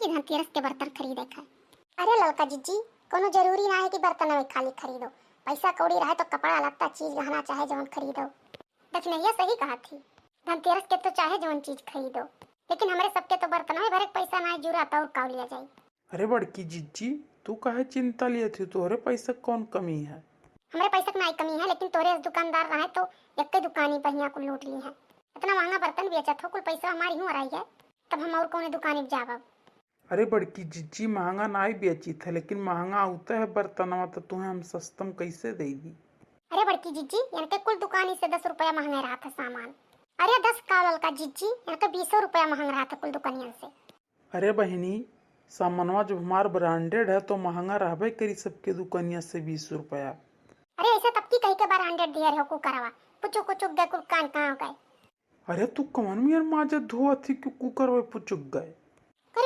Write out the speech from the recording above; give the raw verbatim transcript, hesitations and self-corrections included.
कि धनतेरस के बर्तन खरीदे के है। अरे ललका जिज्जी, कोनो जरूरी ना है कि बर्तन में खाली खरीदो, पैसा कौड़ी रहे तो कपड़ा लत्ता चीज गहना चाहे जवन खरीदो। दखिनैया सही कहा थी, धनतेरस के तो चाहे जवन चीज खरीदो, लेकिन हमरे सबके तो बर्तन में भरे के पैसा ना है, जूरा तो और काव लिया जाई। अरे बड़की जिज्जी, तू काहे चिंता लिया थी, तोहरे पैसा कौन कमी है? हमरे पैसा के नाई कमी है, लेकिन तोरे अस दुकानदार रहे तो एक दुकानी पहिया कुल लूट ली है। इतना महंगा बर्तन बेचत हो, कुल पैसा हमारी हूँ रही है, तब हम और कौन दुकानी पे जाब? अरे बड़की जिज्जी, महंगा नाई बेचित है, लेकिन महंगा आउते है बर्तनवा, तो तुम्हें हम सस्ता में कैसे दे दी? अरे बड़की जिज्जी, इनके कुल दुकानी से दस रुपया महंगा रहत है सामान। अरे दस का ललका जिज्जी, इनके बीसो रुपया महंगा रहत है कुल दुकानियन से। अरे बहिनी, सामानवा जब हमार ब्रांडेड है तो महंगा रहबे करी सबके दुकानिया से बीस रुपया। अरे ऐसे तब की कही के ब्रांडेड दिया रहो कुकरवा, पुचुक कुचुक गए कुल कान कहाँ गए। अरे तू कौन मियर माजत धोवत थी कि कुकर वे पुचुक गए?